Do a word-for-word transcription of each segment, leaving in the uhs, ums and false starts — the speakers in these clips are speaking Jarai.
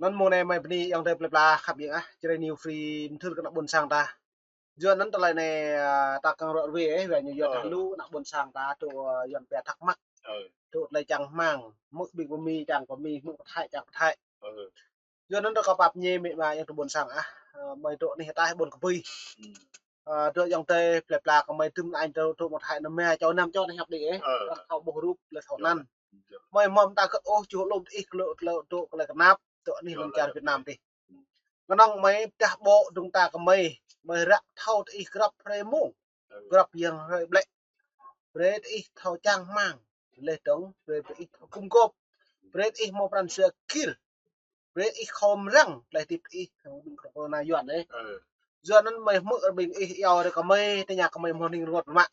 Anŭn mơ̆ng anai mơi bơni ayŏng adơi plơi pla khăp yang ah, Jrai New Free mơthưr kơ ană ƀôn sang ta. Yua anŭn tơlơi anai, a, ta kăng ruă ruê, ơ, wai ñu yua ta lu ană ƀôn sang ta tŭ, ơ, Yuan pia thắc mắc. Tŭ tơlơi čang hmang, hmư̆ ƀing pơ Mi čang pơ Mi, hmư̆ pơ Thái čang pơ Thái. Yua anŭn ta kơ pap ñe mĕ ma ayŏng adơi ƀôn sang ah, ơ, mơi tŭ anih ataih ƀôn kơ bui. Ơ, tŭ ayŏng adơi plơi pla kơ mơi tŭm añ tŭ, tŭ mơ̆ng Thái anŭn mơi čô năm čô anai hiăp đĭ, ơ. Ră thâo ƀuh rup lĕ thâo anăn. Mơi mơ̆m ta kơ ôh čuh lŏm tih klơ, klơ tŭ klơ kơnap, tŭ anih lŏn čar Việt Nam tih. Kơnơ̆ng mơi pơdah ƀô̆ dơ̆ng ta kơ mơi, mơi ră thâo tih grăp hrơi mông, grăp yang hrơi ƀlĕ. Brơi tih thâo čang hmang, leh dơ̆ng, brơi tih thâo gum gôp. Brơi tih hmâo pran jua gir. Brơi tih khŏm răng, leh tip tih hăng ƀing kơ na Yuan ơ. Yua anŭn mơi hmư̆ ƀing ih iâu rơi kơ mơi, tơña kơ mơi hmâo hning rơngot mă.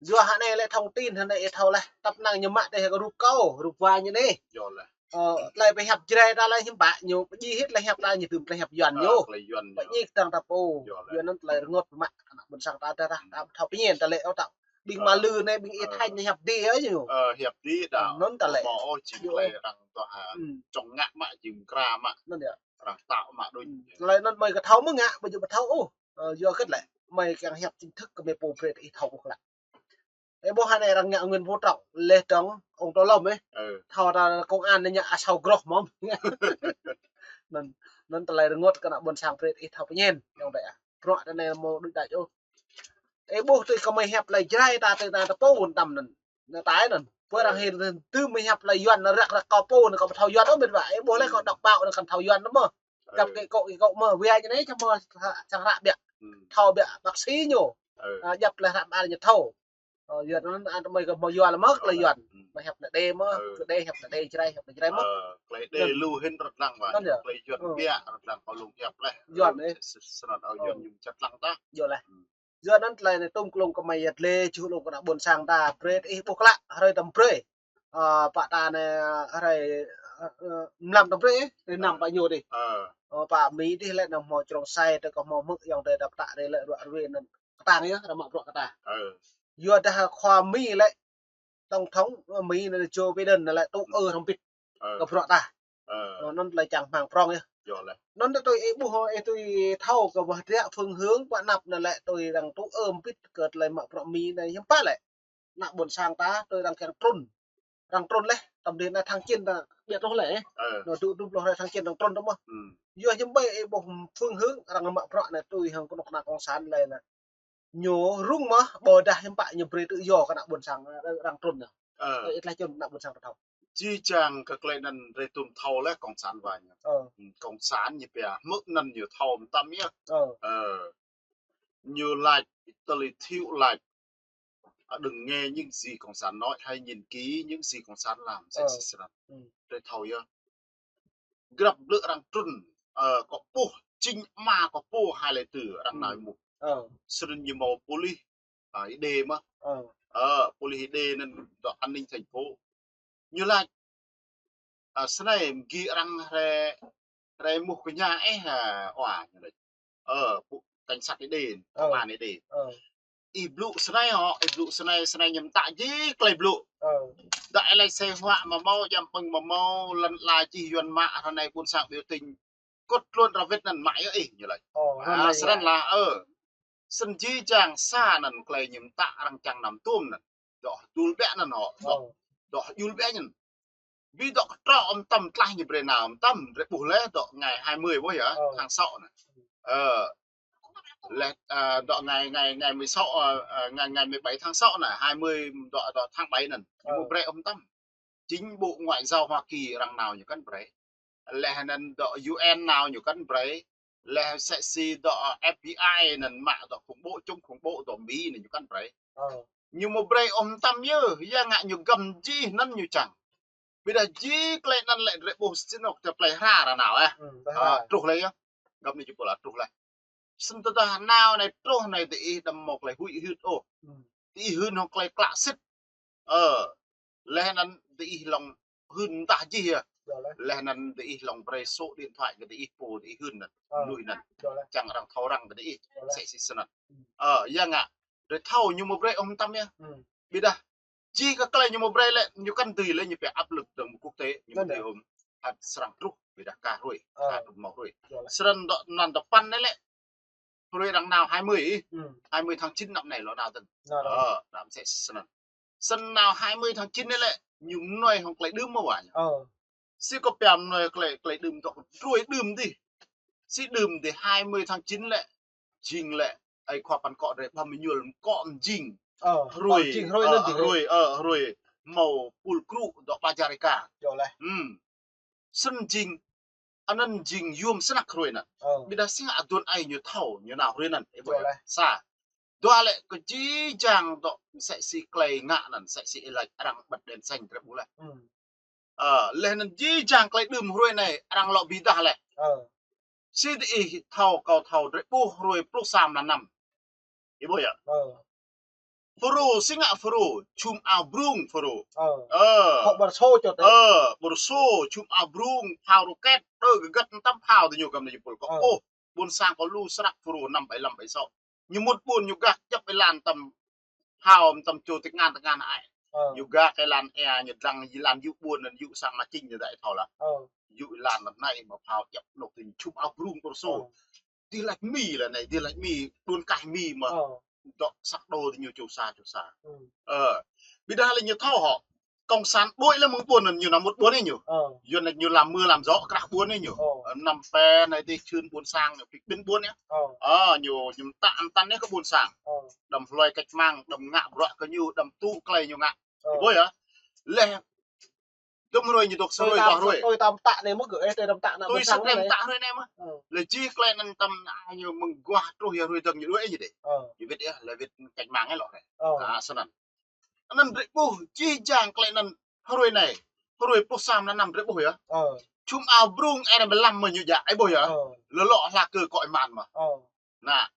Yua hă anai lĕ thông tin hă anai ih thâo leh, tăp năng ñu mă tih kơ rup kâo, rup wa ñu anai. Ơ, tơlơi pơhiăp Jrai ta lĕ hiư̆m pă ñu, pơjing hĭ tơlơi hiăp ta ñu tŭm tơlơi hiăp Yuan ñu. Pơjing tơdang ta pô. Yua anŭn tơlơi rơngot mă, ană ƀôn sang ta ta ta, ta thâo pơñen ta lĕ ôh ta. Ƀing Malu anai, ƀing Ih Thanh anai hiăp đĭ ơ ñu. Hiăp đĭ đa. Anŭn tơlơi. Mơ̆ ôh jing tơlơi arăng tơ̆ ha, čong ngă mă jing mơkra mă. Anŭn yơh. Arăng tơ̆ mă đôč. Tơlơi anŭn mơi kơ thâo mơ̆ ngă, ƀu djơ̆ ƀu thâo ôh. Ơ, yua hơget lĕ, mơi kiăng hiăp chính thức kơ mơi pô brơi tih thâo ƀuh lă. Ơ, ƀuh hă anai arăng ngă Nguyễn Phú Trọng, leh dơ̆ng ông Tô Lâm ơ. Thâo ta công an anai ngă asâo groh mơ̆n. Anŭn, anŭn tơlơi rơngot kơ ană ƀôn sang brơi tih thâo pơñen, ayŏng adơi ah. Bruă ta anai mơ̆ đuč đač ôh. Ơ, ƀuh tui kơ mơi hiăp tơlơi Jrai ta tui ta ta pô anŭn tăm anŭn. Anai tai anŭn. Pơ arăng hil tui mơi hiăp tơlơi Yuan anŭn ră ră kâo pô anŭn kâo ƀu thâo Yuan ôh mĕt wa. Ơ, ƀuh leh kâo đŏk ƀâo anŭn kăn thâo Yuan anŭn mơ̆. Găp kơ kâo kơ kâo mơ̆, wai ñu anai čang mơ̆ sang ră biă. Thâo biă bác sĩ ñu. A, djăp leh ră ƀar ñu thâo. Ơ, Yuan anŭn, a, mơi kơ hmâo Yuan lĕ mơ̆, tơlơi Yuan. Mơi hiăp anai đe mơ̆, kơ đe hiăp anai đe Jrai, hiăp anai Jrai mơ̆. Tơlơi đe lu hĭn rơ̆t lăng wa. Tơlơi Yuan biă rơ̆t lăng kâo lông hiăp leh. Yuan ơ. Snăn ơ Yuan ñu čăt lăng ta. Yua leh. Yua anŭn tơlơi anai tŭm klông kơ mơi yăt lĕ, čuh lông kơ ană ƀôn sang ta, brơi tih ƀuh klă, hrơi tăm brơi. Ơ, pă ta anai, hrơi, ơ, ơ, mlam tăm brơi, hrơi năm pă ñu tih. Ơ, pă Mi tih lĕ anŭn hmâo črông sai, tơ kơ hmâo hmư̆ ayŏng adơi ta pơtă rai lĕ ruă ruê anŭn kơtang yơh, arăng mă bruă kơ ta. Yua dah khua Mi lĕ, tổng thống, ơ, Mi anai Joe Biden anai lĕ tŭ ơ hrŏm bit. Kơ bruă ta. Ơ, anŭn tơlơi čang hmang prŏng yơh. Anŭn tui ih ƀuh, ih tui thâo kơ wah ră phương hướng pơ anăp anai lĕ tui arăng tŭ ơ bit kơ tơlơi mă bruă Mi anai hiư̆m pă lĕ. Ană ƀôn sang ta tui arăng kiăng trŭn. Arăng trŭn leh, tăm dih anai tháng chín ta ƀiă truh leh. Anŭn dŭ, dŭm pluh hrơi tháng chín arăng trŭn tơ mơ̆. Yua hiư̆m ƀơi ih ƀuh phương hướng arăng mă bruă anai tui hăng kơnuk kơna cộng sản lĕ anai. Ñu rŭng mơ̆, ƀôdah hiư̆m pă ñu brơi tự do kơ ană ƀôn sang, ơ, arăng trŭn ñu. Ơ, ih tlaih čun ană ƀôn sang ta thâo. Jih jang kơ tơlơi anŭn drei tŭm thâo leh cộng sản wa ñu. Cộng sản ñu pia hmư̆ anŭn ñu thâo mơtam yơh. Ơ, ñu lač tơlơi thiu lač. À, đừng nghe những gì cộng sản nói, hãy nhìn kỹ những gì cộng sản làm. Sĭt sĭt snăn. Drei thâo yơh. Grăp blư̆ arăng trŭn, ơ, kâo ƀuh, jing ama kâo pô hai lĕ tơ arăng nao mŭt. Snăn ñu hmâo pôlis, ơ, Y D mơ̆. Ơ, pôlis Y D anŭn dŏ an ninh thành phố. Ñu lač, ơ, snei mơgi arăng hrĕ, hrĕ mŭt kơ ñu ih, ơ, ua, ñu lač. Ơ, pô, cảnh sát Y D, công an Y D. Ih blŭ snei hŏ, ih blŭ snei, snei ñu mtă jih klei blŭ. Dŏ ih lač xe hua mơ̆ hmâo, jăm ƀơ̆ng mơ̆ hmâo, lăn ala jih Yuan mă, hrơi anai ƀuôn sang biểu tình. Kŭt tluôn ră wĭt anŭn mă yơh ih, ñu lač. Ơ, snăn lah, ơ. Snăn jih jang sa anŭn klei ñu mtă arăng čang năm tŭm anŭn. Dŏ dul biă anŭn hŏ, dŏ, dŏ dul biă anŭn. Bi dŏ kơ trŏ mơtam tlaih ñu brơi nao mơtam, drei ƀuh leh dŏ ngày hai mươi ƀuh yơh, tháng sáu anai. Ơ, leh, ơ, dŏ ngày, ngày, ngày mười sáu, ơ, ơ, ngày, ngày mười bảy tháng sáu anai, hai mươi dŏ, dŏ tháng bảy anŭn. Ñu mơ̆ brơi mơtam. Chính Bộ Ngoại giao Hoa Kỳ arăng nao ñu kăn brơi. Leh anŭn dŏ U N nao ñu kăn brơi. Leh sĕ si dŏ F B I anŭn mă dŏ khủng bố, chống khủng bố dŏ Mi anŭn ñu kăn brơi. Ñu mơ̆ brơi ôh mơtam yơh, ya ngă ñu găm jih anŭn ñu čang. Ƀiădah jih klei anŭn lĕ drei ƀuh sĭt nŏk tơ plei hra arăng nao, ơ. Truh leh yơh. Găm anai jih pô lah truh leh. Snăn tơdah nao anai truh anai diih đăm hmâo klei huĭ hyưt ôh. Diih hưn hŏng klei klă sĭt. Ơ, leh anŭn diih lŏng hưn mdah jih yơh. Leh anŭn diih lŏng brơi số điện thoại kơ diih pô diih hưn anŭn. Lui anŭn. Čang arăng thâo răng kơ diih. Sĕ si snăn. Ơ, ya ngă. Drei thâo ñu mơ̆ brơi ôh mơtam yơh. Ƀiădah jih kơ klei ñu mơ̆ brơi lĕ, ñu kăn dưi lĕ ñu pia áp lực dơ̆ng mơ̆ng quốc tế, ñu mơ̆ dưi ôh. hăt srăng truh, ƀiădah ka hrơi, ka truh mâo hrơi. Snăn dŏ anăn dŏ păn anai lĕ, hrơi arăng nao hai mươi, hai mươi tháng chín năm nay lŏ nao dơ̆ng. Ơ, năm sĕ snăn. Snăn nao hai mươi tháng chín anai lĕ, ñu mơnuih hŏng klei đưm mơ̆ wa ñu. Si kơ pia mơnuih klei, klei đưm dŏ, hrơi đưm dih. Si đưm dih hai mươi tháng chín lĕ, jing lĕ, ai khua păn kŏ drei ƀăm mơñul kŏ mjing. Hrơi, hrơi, ơ, hrơi mâo pul krŭ dŏ ƀa jari ka. Snăn jing, anăn jing yôm snăk hrơi anăn. Ƀiădah si ngă aduôn ai ñu thâo, ñu nao hrơi anăn, ih ƀuh yơh. Sa. Dua lĕ kơ jih jang dŏ msĕ si klei ngă anăn, msĕ si ih lač arăng bật đèn xanh drei ƀuh leh. Ơ, leh anăn jih jang klei đưm hrơi anai arăng lŏ bi dah leh. Si diih thâo kâo thâo drei ƀuh hrơi pluh sa mlan năm. Ih ƀuh yơh. Pharaoh, si ngă Pharaoh, čhum ao brung Pharaoh. Ơ. Ơ, ƀuh sô, čhum ao brung, phao rocket, đơ gơgăt mtam phao diñu găm diñu pul kŏ. Ơ. Ƀuôn sang kơ lu snăk Pharaoh năm bảy lăm bảy sáu. Ñu mŭt ƀuôn ñu gah djăp êlan mtam phao mtam čô tơngan tơngan ai. Ñu gah kơ êlan êa ñu dlăng êlan yŭ ƀuôn anăn yŭ sang mă čing ñu dai thâo lah. Yŭ êlan anăn anai mă phao djăp anôk diñu čhum ao brung Pharaoh. Dih lač Mi lĕ anai, dih lač Mi, đuôn kaih Mi mơh. Dŏ săk đô diñu čô sa, čô sa. Ơ. Ƀiădah lĕ ñu thâo hŏ. Cộng sản đuĕ lĕ mơ̆ng ƀuôn anăn ñu nao mŭt ƀuôn anei ñu. Yua anăn ñu lam mưa lam gió krah ƀuôn anei ñu. Ơ, năm pĕ anai dih čhưn ƀuôn sang, ñu pĭk ƀĭn ƀuôn anei. Ơ, ñu, ñu mtă mtăn anei kơ ƀuôn sang. Đăm hluai cách mạng, đăm ngă bruă kơ ñu, đăm tŭ klei ñu ngă. Ih ƀuh yơh. Leh Dŭm hrơi ñu dôk sa hrơi, dua hrơi. Tui tăm mtă anei mơh gơ̆, ơ, tui tăm mtă anăn. Tui sa klei mtă hrơi anei mơh. Leh jih klei anăn tăm anăn ñu mơguah truh yơh hrơi dơ̆ng ñu đuĕ ñu dih. Ñu wĭt yơh, leh wĭt cách mạng ih lŏ anei. Ơ. Ơ, snăn. Anăn drei ƀuh jih jang klei anăn hrơi anei. Hrơi pluh sa mlan năm drei ƀuh yơh. Ơ. Čhum ao brung êrăm ƀlăm mơ̆ ñu djă, ih ƀuh yơh. Ơ. Lŏ lŏ hla kơ kŏ êman mơh. Ơ. Anăn,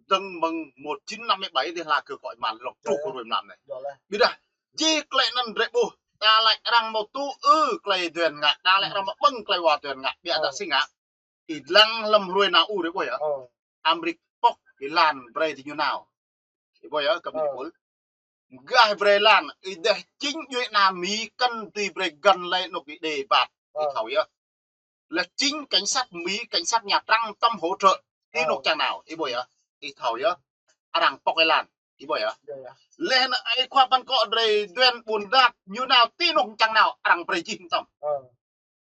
dơ̆ng mơ̆ng một chín năm mươi bảy dih hla kơ kŏ êman lŏ truh kơ hrơi mlan anei. Ƀiădah, jih klei anăn drei ƀuh, ta lač arăng mâo tŭ ư klei Duên ngă, ta lač arăng mâo ƀơ̆ng klei wa Duên ngă, ƀiădah si ngă. Ih dlăng hlăm hrơi nao ur ih ƀuh yơh. Amrik pŏk êlan brei diñu nao. Ih ƀuh yơh, kăm ñu pul. Gah brei êlan, ih deh čing djuê ana Mi kăn dưi brei găn lĕ anôk ih đê ƀat. Ih thâo yơh. Leh čing cảnh sát Mi, cảnh sát Nha Trang tăm hỗ trợ ti anôk čang nao, ih ƀuh yơh. Ih thâo yơh. Arăng pŏk êlan, ih ƀuh yơh. Leh anăn ai khua păn kŏ drei Duên Ƀuôn Dap, ñu nao ti anôk čang nao, arăng brei jih mtam.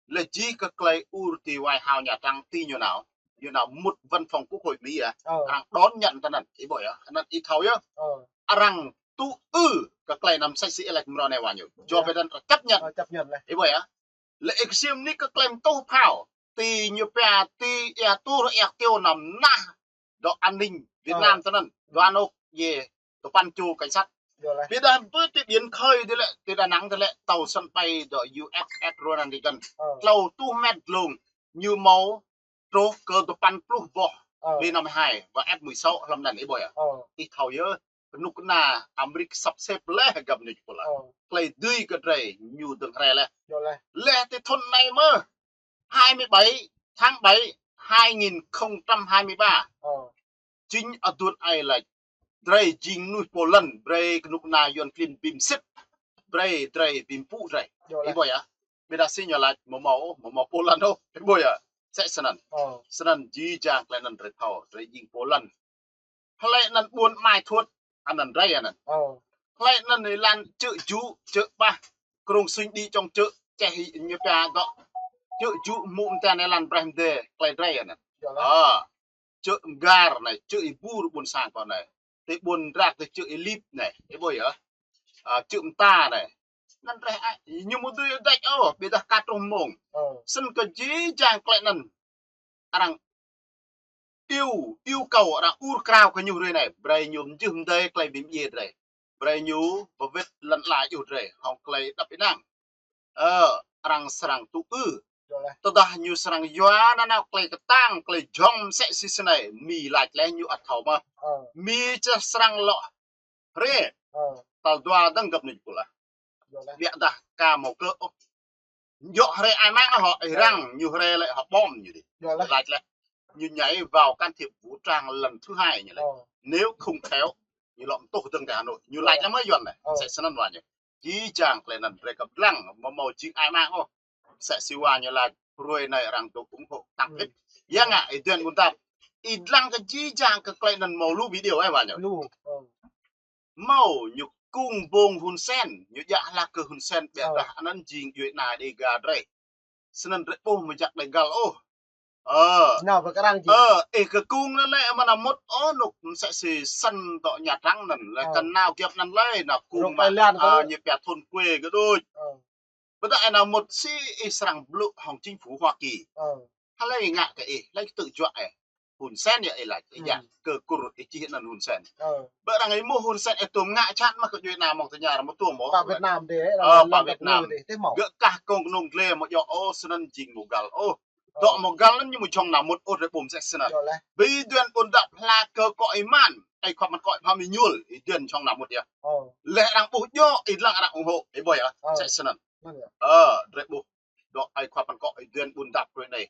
Leh jih kơ klei ur ti White House Nha Trang ti ñu nao, ñu nao mŭt văn phòng Quốc hội Mi yơh. Arăng đón nhận tơ anăn, ih ƀuh yơh. Anăn ih thâo yơh. Arăng tŭ ư kơ klei anăn msĕ si ih lač mrâo anei wa ñu. Joe Biden arăng chấp nhận. Ih ƀuh yơh. Leh ih ksiêm anei kơ klei mtuh phao. Ti ñu pia ti ia tur ia tiu năm nah dŏ an ninh Việt Nam tơ anăn. Dua anôk yơh dua păn čô cảnh sát. Ƀiădah ƀơi ti biển khơi dih lĕ, ti Đà Nẵng dih lĕ, tàu sân bay dŏ U S S Ronald Reagan. Tlâo rơtuh met dlông, ñu mâo truh kơ dua păn pluh boh B năm mươi hai và F mười sáu hlăm anăn ih ƀuh yơh. Ih thâo yơh, knŭk kna Amrik sắp xếp leh găm ñu pul lah. Klei dưi kơ drei ñu dơ̆ng hrĕ leh. Leh ti thŭn anei mơh, hai mươi bảy tháng bảy hai nghìn không trăm hai mươi ba. Jing aduôn ai lač. Drei jing mnuih pô lăn, brei knŭk kna Yuăn klin bi msĭt. Brei, drei bi mpŭ drei. Ih ƀuh yơh. Ƀiădah si ñu lač, mâo mâo, mâo mâo pô lăn ôh. Ih ƀuh yơh. Msĕ snăn. Snăn jih jang klei anăn drei thâo, drei jing pô lăn. Hlei anăn ƀuôn Mai Thuôt, anăn drei anăn. Hlei anăn êlan čư̆ jŭ, čư̆ ƀah, krông sŭñ đĭ čŏng čư̆, čeh ñu pia dŏ. Čư̆ jŭ mŭ mta anei lăn brei mdê, klei drei anăn. Ơ. Čư̆ mgar anei, čư̆ ih bur ƀuôn sang kơ anei. Ti ƀuôn Drak ti čư̆ ih lip anei, ih ƀuh yơh. Ơ, čư̆ mta anei. Anăn drei ai, ñu mâo dưi dač ôh, ƀiădah ka truh mông. Snăn kơ jih jang klei anăn. Arăng iêu, iêu kâo arăng ur krao kơ ñu hrơi anei, brei ñu mjưh mdei klei bi mdjiê drei. Brei ñu pơwĭt lăn ala djuh drei, hŏng klei êđăp ênang. Ơ, arăng srăng tŭ ư. Tơdah ñu srăng yua nanao klei ktang, klei jhŏng msĕ si snei, Mi lač leh ñu ăt thâo mơh. Mi čih srăng lŏ hrĕ. Tal dua dơ̆ng găp ñu pul lah. Ƀiădah ka mâo kơ ôh. Djŏ hrĕ ai mang hŏ, ih răng, ñu hrĕ lĕ hŏ bom ñu dih. Lač leh. Ñu nhảy vào can thiệp vũ trang lần thứ hai ñu leh. Nếu không khéo, ñu lŏ mtuh dơ̆ng ti Hà Nội. Ñu lač leh mơh Yuăn leh. Msĕ snăn wa ñu. Jih jang klei anăn drei kăp dlăng, mâo mâo jing ai mang ôh. Msĕ si wa ñu laĭ, hrơi anai arăng dŏ ủng hộ tăng. Ư. Ih. Yua ngă, ih dŏ ƀun tap. Ih lăng kơ jih jang kơ klei anŭn hmâo lu video ih wa ñu. Lu. Ơ. Hmâo ñu kơkung ƀong Hun Sen, ñu djă hla kơ Hun Sen, ƀiă dah anŭn jing djuai anai Dega drei. Snăn drei ƀuh mơ̆ jak Dega ôh. Ơ. Nao pơ kơ arăng jing. Ơ, ih kơkung anŭn lĕ mơ̆ nao mŭt ôh, nuk msĕ si săn tŏ Nha Trang anŭn, lĕ kơ nao giăp anŭn lĕ, nao kơkung mă, ơ, ñu pia thôn quê kơ đôč. Ơ. Ƀiă dah ih nao mŭt si ih srăng blŭ hŏng chính phủ Hoa Kỳ. Ơ. Hlei ngă kơ ih, hlei kơ tŭ juă ih. Hun Sen yơh ih laĭ, ih djă kơ Kur ih čih anăn Hun Sen. Ơ. Ƀiă arăng ih mŭt Hun Sen ih tŭm ngă čăt mă kơ djuai anai mơ̆ng tơña arăng mŭt tŭm mơ̆. Pă Việt Nam dih, ơ, pă Việt Nam. Gơ̆ kah kông kơnung dlê mơ̆ djŏ ôh snăn jing mơ̆ găl ôh. Dŏ mơ̆ găl anăn ñu mơ̆ jhŏng nao mŭt ôh drei ƀuh msĕ snăn. Bi dŏ ƀun tap hla kơ kŏ ih man, ih khŏm mă kŏ ih pham ih ñul, ih dŏ jhŏng nao mŭt yơh. Ơ. Leh arăng ƀuh djŏ, ih lăng arăng ủng hộ, ih ƀuh yơh, msĕ snăn. Ơ, drei ƀuh. Dŏ ih khŏm mă kŏ ih dŏ ƀun tap hrơi anai.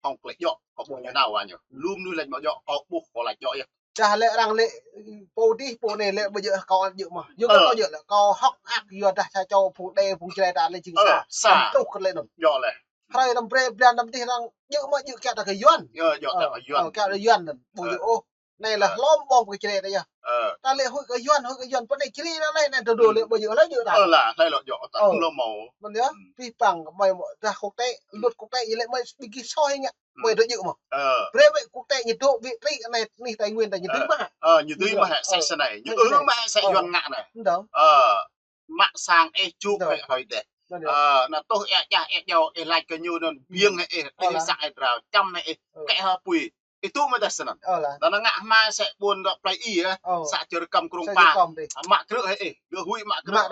Hŏng klei djŏ, kâo ƀuh ñu nao wa ñu. Lu mnuih laĭ mă djŏ, kâo ƀuh kâo laĭ djŏ yơh. Čah lĕ arăng lĕ, pô dih, pô anai lĕ ƀu djơ̆ kâo ăt djơ̆ mơ̆. Yua kơ kâo djơ̆ lĕ, kâo hŏk mơak yua dah sa čô phung Đê, phung Jrai ta lĕ jing sa. Ơ, sa. Truh kơ lĕ anŭn. Djŏ lĕ. Hrơi năm brei blan năm dih arăng djơ̆ mơ̆ djơ̆ kiăng ta kơ Yuan. Ơ, djŏ ta kơ Yuan. Ơ, kiăng ta Yuan anŭn. Ƀu djơ̆ ôh. Anai lĕ hlŏm ƀong kơ Jrai ta yơh. Ơ. Ta lĕ huĭ kơ Yuan, huĭ kơ Yuan, pơ anai Jrai ta anai, ta dŏ lĕ ƀu djơ̆ hlơi djơ̆ ta. Ơ lah, hlơi lŏ djŏ ta, ơ, hlŏm mơ̆. Mơ̆n yơh, pih păng, mơi mơ̆, dah quốc tế, luật quốc tế, ñu lĕ mơi ƀing gih soi ngă. Mơi dŏ djơ̆ mơ̆. Ơ. Brei wĕ quốc tế ñu dŏ vị trí anai, anih Tây Nguyên ta ñu dưi mă. Ơ, ñu dưi mă hĕ, mơi, sĕ anai. Ñu ơ, ư mă hĕ sĕ Yuan ngă anai. Ơ. Mă sang ih čuk hĕ hơi deh. Ơ, nao tuh ĕ djah ĕ djâo ih laĭ kơ ñu anŭn biêng hĕ ih, ih sang ih drao, čăm hĕ ih, kĕ hă pui. Ih tŭ mơ̆ dah snăn. Ơ lah. Dah nao ngă hmua sĕ ƀuôn dŏ plei ih, sa čơ rơkăm krông pa. Mă krư̆ hĕ ih, gơ̆ huĭ mă krư̆.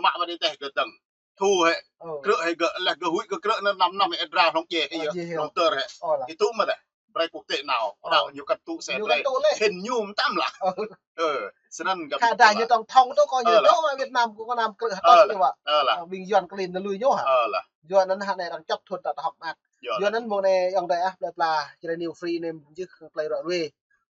Mă dơ̆ng gơ̆ dơ̆ng. Thu hĕ. Krư̆ hĕ gơ̆, leh gơ̆ huĭ kơ krư̆ anŭn năm năm ih drao hlŏng djai hĕ, hlŏng tơr hĕ. Ih tŭ mơ̆ dah. Brei quốc tế nao, đaŏ ñu kăn tŭ sĕ brei. Hĭn ñu mơtam lah. Ơ, snăn gơ̆. Khă dah ñu tŏng thŏng tŭ kơ ñu dŏ mă Việt Nam kơ Việt Nam krư̆ hơtŏk tŭ wa. Ơ lah. Ƀing Yuan klin nao lui ñu hă. Ơ lah. Yua anŭn hă anai arăng čăp thŭn ta tơhŏk mơak. Yua anŭn mơ̆ng anai ayŏng adơi ah, plei pla, Jrai New Free anai jih hăng klei ruă ruê.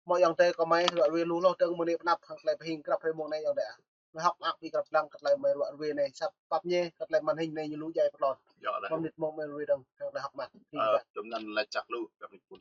Mơ̆ ayŏng adơi kơ mơi ruă ruê lu hloh dơ̆ng mơ̆ng anai pơnăp hăng klei pơhing grăp hrơi mơ̆ng anai ayŏng adơi ah. Mơi hŏk mơak ƀing grăp lăng kơ klei mơi ruă ruê anai, sa pap ñe kơ klei màn hình anai ñu lu djai pơtlon. Yua lah. Mơ̆ng anai mơ̆ng mơi ruă ruê dơ̆ng hăng klei hŏk mơak. Ơ, tơm anăn laĭ čăk lu, kơ mơi pun.